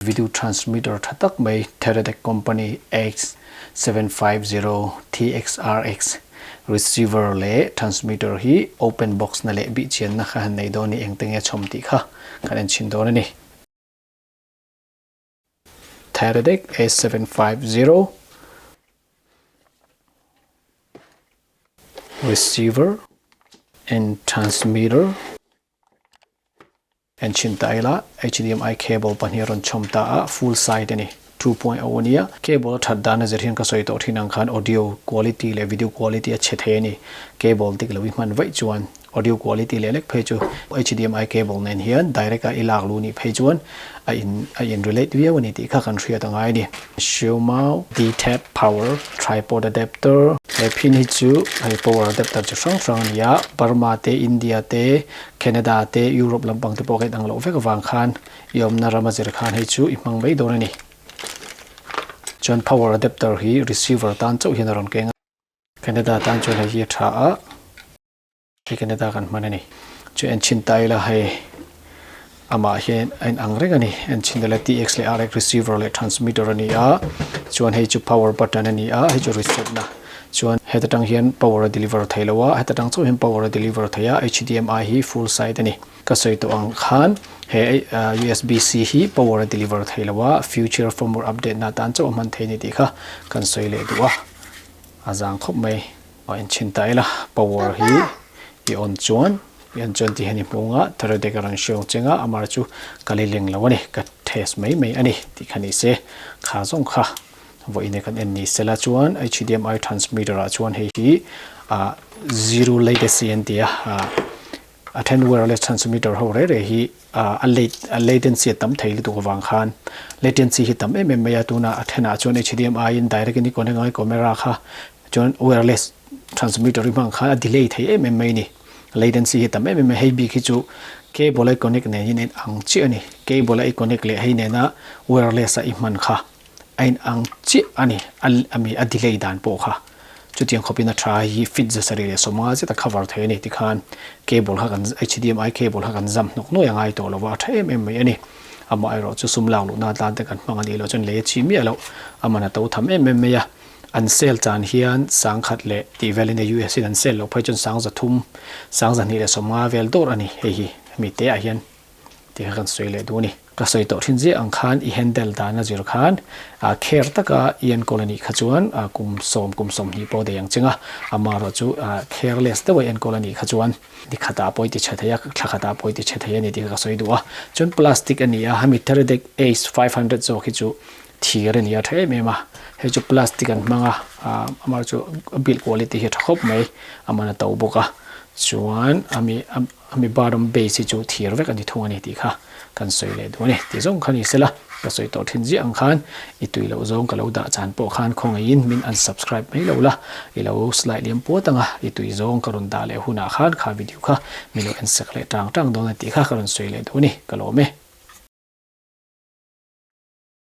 Video transmitter tha tak mai Teradek company H750 TXRX receiver leh transmitter hi open box na leh bihchianna kha han nei dawn i engte nge chhawm tih kha kan en chhin dawn a ni. Teradek H750 receiver and transmitter. En chhin ta ila, HDMI cable pahnih a rawn chhawm ta a, full side a ni, 2.0 a nia. Cable a that dan a zir hian ka sawi tawh thin ang khan audio quality leh video quality a chhe thei a ni. Cable dik lo i hman vaih chuan audio quality leh lek phei chu HDMI cable nen hian direct a i lak luh nih phei chuan a in a in relate viau a ni tih kha kan hriat a ngai a ni. Xiaomi D-Tab Power Tripod Adapter, He phin hi chu hei power adapter chi hrang hrang a ni a, Burma te, India te, Canada te, Europe lampang te pawh ka inang loh vek avang khan i awmna ram a zir khan hei chu i hmang mai dawn a ni. Chuan power adapter hi receiver tan chauh hian a rawn keng a. Canada tan chuan hei hi a tha a, hei Canada kan hman a ni. Chu enchhin ta ila hei amah hian a inang reng a ni. Enchhin ila TX leh RX receiver leh transmitter a ni a, chuan hei chu power button a ni a, hei chu reset na. Chuan heta tang hian power a deliver thei lo a, heta tang chauh hian power a deliver thei a, HDMI hi full side a ni. Ka sawi tawh ang khan he USB-C hi power a deliver thei lo a, future firmware update na atan chauh a hman thei a ni tih kha kan sawi leh duh a, a zang khawp mai. A enchhin ta ila power hi i on chuan i on chuan ti hian i hmung a, Teradek a rawn hriau cheng a, amah chu ka li leng lo a ni, ka test mai mai a ni tih kha ni se, kha zawng kha. Vawiin kan en ni sela chuan HDMI transmitter ah chuan hei hi ah zero latency an ti a, ah a then wireless transmitter ho reh reh hi ah a late a latency a tam thei lutuk avang khan latency hi tam em em mai a, tunah a thenah chuan HDMI in direct in i connect ang a camera kha chuan wireless transmitter hi hmang khan a delay thei em em mai a ni, latency hi tam em em mai hei bik hi chu cable a i connect nen hian a in ang chiah a ni, cable a i connect leh hei nena wireless a i hman kha. A in ang chiah a ni, a mi a delay dan pawh kha chutiang khawpin a tha hi fit zasarih leh sawmnga zet a cover thei a ni tikhan cable kha kan HDMI cable kha kan zam hnawk nuai a ngai tawh lo va a tha em em mai a ni. Amah erawh chu sum lak luhna atan te kan hmang a nih loh chuan lei a chi miah loh a man a to tham em em mai a, an sale chan hian sangkhat leh tih velin a US in an sale loh phei chuan sangzathum sangzahnih leh sawmnga vel dawr a ni hei hi hemi te ah hian. Tih kha kan sawi leh duh a ni. Ka sawi tawh thin ziah ang khan i handle dan a zir khan care taka i enkawl a nih kha chuan kum sawm kum sawmhnih pawh daih ang cheng a, amaherawh chu careless deuha i enkawl a nih kha chuan ni khatah pawh i ti chhe thei a, thla khatah pawh i ti chhe thei a ni tih kha ka sawi duh a. Chuan plastic a ni a, hemi Teradek Ace 500 zawk hi chu thir a ni a tha em em a, hei chu plastic an hmang a, amaherawh chu a build quality hi a tha khawp mai, a man a to bawk a, chuan ami A mi bottom base hi chu thir vek a ni thung a ni tih kha kan sawi leh duh a ni. Tih zawng kha ni sela, ka sawi tawh thin ziah ang khan i tui loh zawng ka lo dah chan pawh khan khawngaihin min unsubscribe mai lo la, i lo slide liam puat ang a, i tui zawng ka rawn dah leh hunah khan kha video kha mi lo en sak leh tang tang dawn a tih kha ka rawn sawi leh duh a ni, ka lawm e.